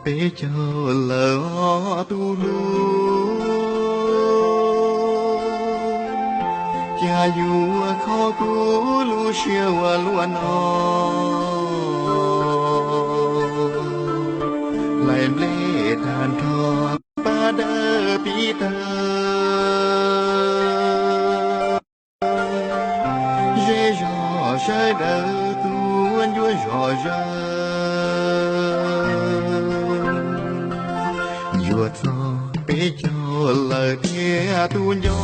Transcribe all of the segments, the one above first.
peb caug lawm os tus hlub, cas yuav kho kuv lub siab ua luaj no. Hlais nplej tag nrho pab dawb pib tawg, zej zog sawv daws tuaj ncuav zom zaws. Yuav txog peb caug lawm thiab tus nco,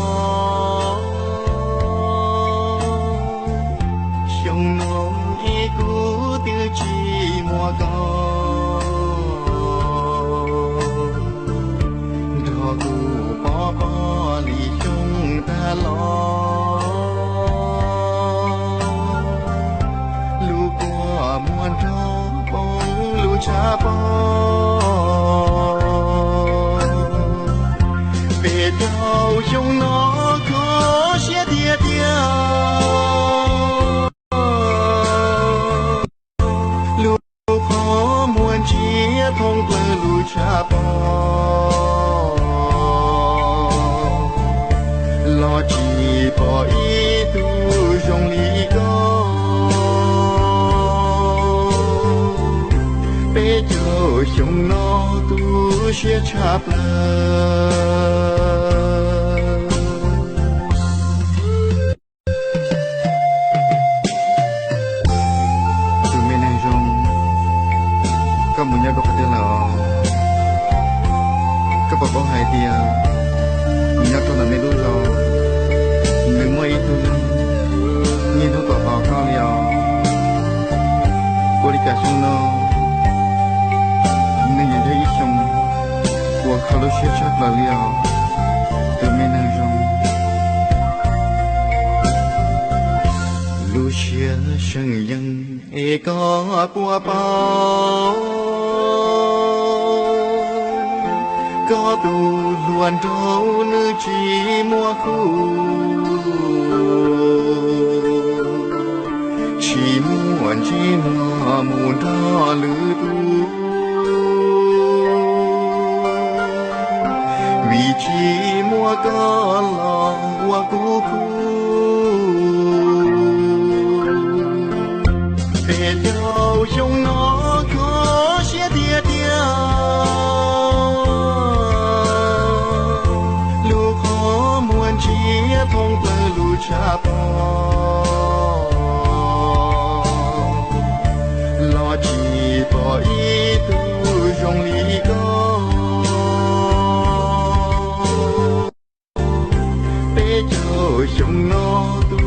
xyoo no es kuv twb tsis muaj koj nrog kuv pov pob li xyoo tag los. Lub kua muag nrog poob lub tshav pob, peb caug xyoo no kho siab tiag tiag. Lub qhov muag ntsiag thoob plaws lub tshav pob, los tsis pom ib tug zoo li koj. Peb caug xyoo no tu siab tshaj plaws. Tus me neeg zoo, koj mus nyob rau qhov twg lawm os? Koj puas paub hais tias nyob rau ntawm nej lub zos, nws muaj ib tug neeg niaj hnub tos tos koj li os? Ua li cas xyoo no nws yuav yog ib xyoo uas kho lub siab tshaj plaws li os, tus me neeg zoo? Lub siab seem yeej es koj puas paub, koj tus hluas nraug nws tsis muaj khub, tsis muaj ntsej muag mus nrog lwm tus. Vim tsis muaj koj los ua kuv khub. Peb caug xyoo no kho siab tiag tiag. Lub qhov muag ntsiag thoob plaws lub tshav pob, los tsis pom ib tug zoo li koj. Peb caug xyoo no tu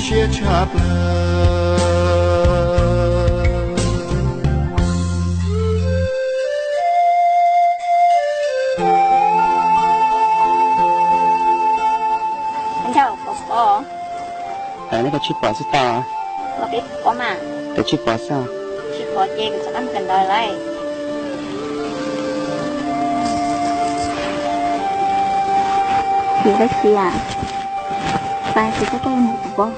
siab tshaj plaws. Neb koj tsis pom xwb tau. Koj tsis pom xwb. Tsis pom ces kuv rov qab mus kawm ntawv lawm. Ces dab tsi a? Pais ces koj mus kuv pom.